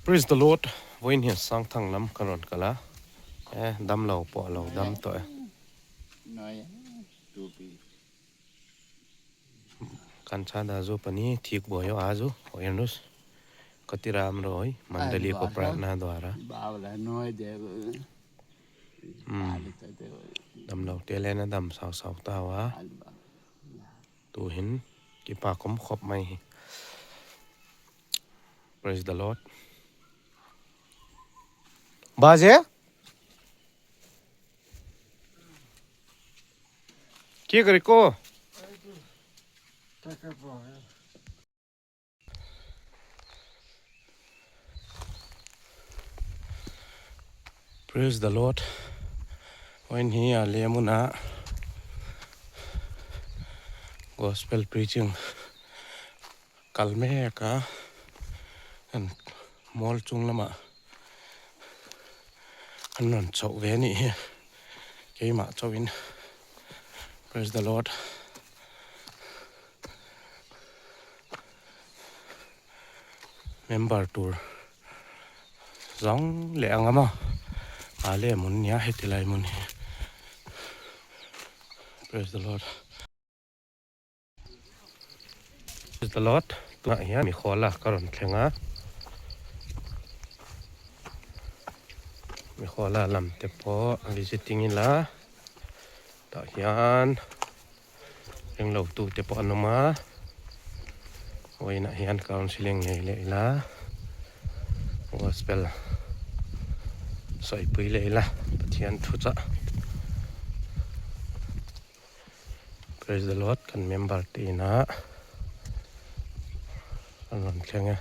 Praise the Lord vawiin hian Sangthang lam ka rawn kal a e damlo pawh a lo dam tawh e. Kancha dazu pani thik boyo azu hoyanus kati ram roi mandali ko pratna dwara damlo te lena dam sau sau tawa tuhin kipa kom khop mai hi. Praise the Lord. Baje? के गरेको? Praise the Lord. When he a lemuna gospel preaching kal mek a an mual chung lamah an rawn chhoh ve a nih hi keimah chauhin praise the lord member tur zawng leh ang a maw ah leh hmun nia heti lai hmun hi praise the lord. The Lord tunah hian mikhuala ka rawn thleng a mikhuala lam te pawh visiting ila tah hian englo tu te pawh an awm a vawiinah hian counselling nei leh ila gospel sawipui leh ila Pathian thu chah. Praise the Lord kan member te inah an rawn thleng e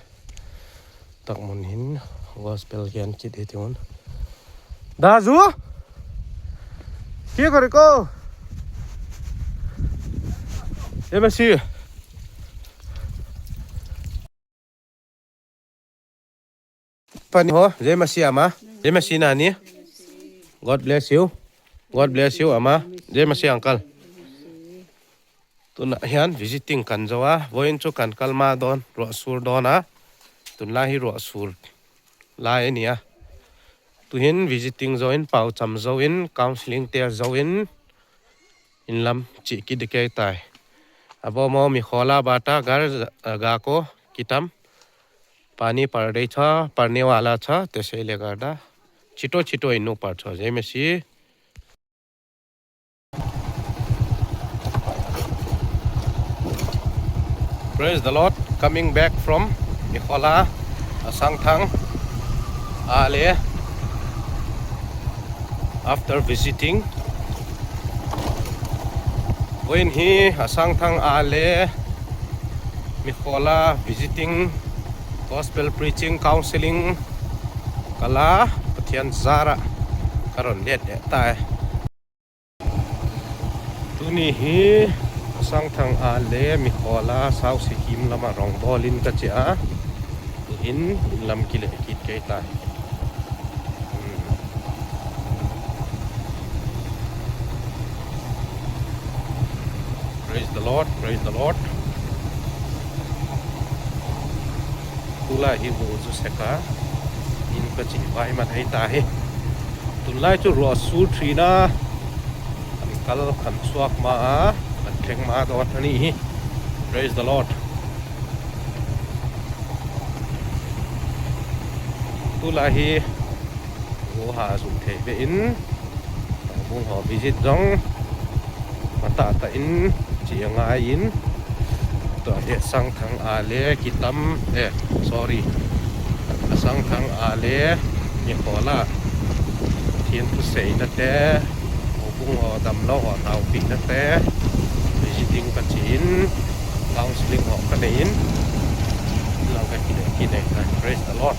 tak hmun hin gospel hian kit hi tiun Dazu ke koriko MSC Pani ho Jai Masih ama Jai Masih nani God bless you God bless you ama Jai Masih uncle tunah hian visiting kan zo a vawiin chu kan kal ma dawn ruah sur dawn a tunlai hi ruah sur lai a ni a tuhin visiting zawhin pau cham zawhin counselling te zawhin in lam chih ki dikei tai a bawm aw mikhuala bata gar ga ko kitam. Pani pardei छ पर्नेवाला छ त्यसैले गर्दा छिटो छिटो हिँड्नुपर्छ जेमेसी। Praise the Lord coming back from Mikhola Sangthang Ale after visiting vawiin hi Sangthang Ale Mikhuala visiting gospel preaching counselling kala Pathian zarah ka rawn let leh ta e. Tuni hi Sangthang ah leh Mikhuala South Sikkim lama rawngbawl in ka chiah a, tuhin in lam ki leh kit kei ta e. Praise the Lord, praise the Lord. Tula hi bu chu seka in ka chi vai man hei ta hi. Tunlai chu ruah sur thin a, kan kal kan chhuak ma a, kan thleng ma dawn a ni hi. Praise the Lord. Tula hi bu ha zu thei ve in. Bung ho visit zawng a tah tah in chi a ngai in tah hi Sangthang ah leh Kitam eh sorry a Sangthang ah leh Nikhawla Pathian thusaina te Bung ho damlo ho tau pihna te visiting ka chi in counselling ho ka nei in lo ka ki leh ki nei ta praise the Lord.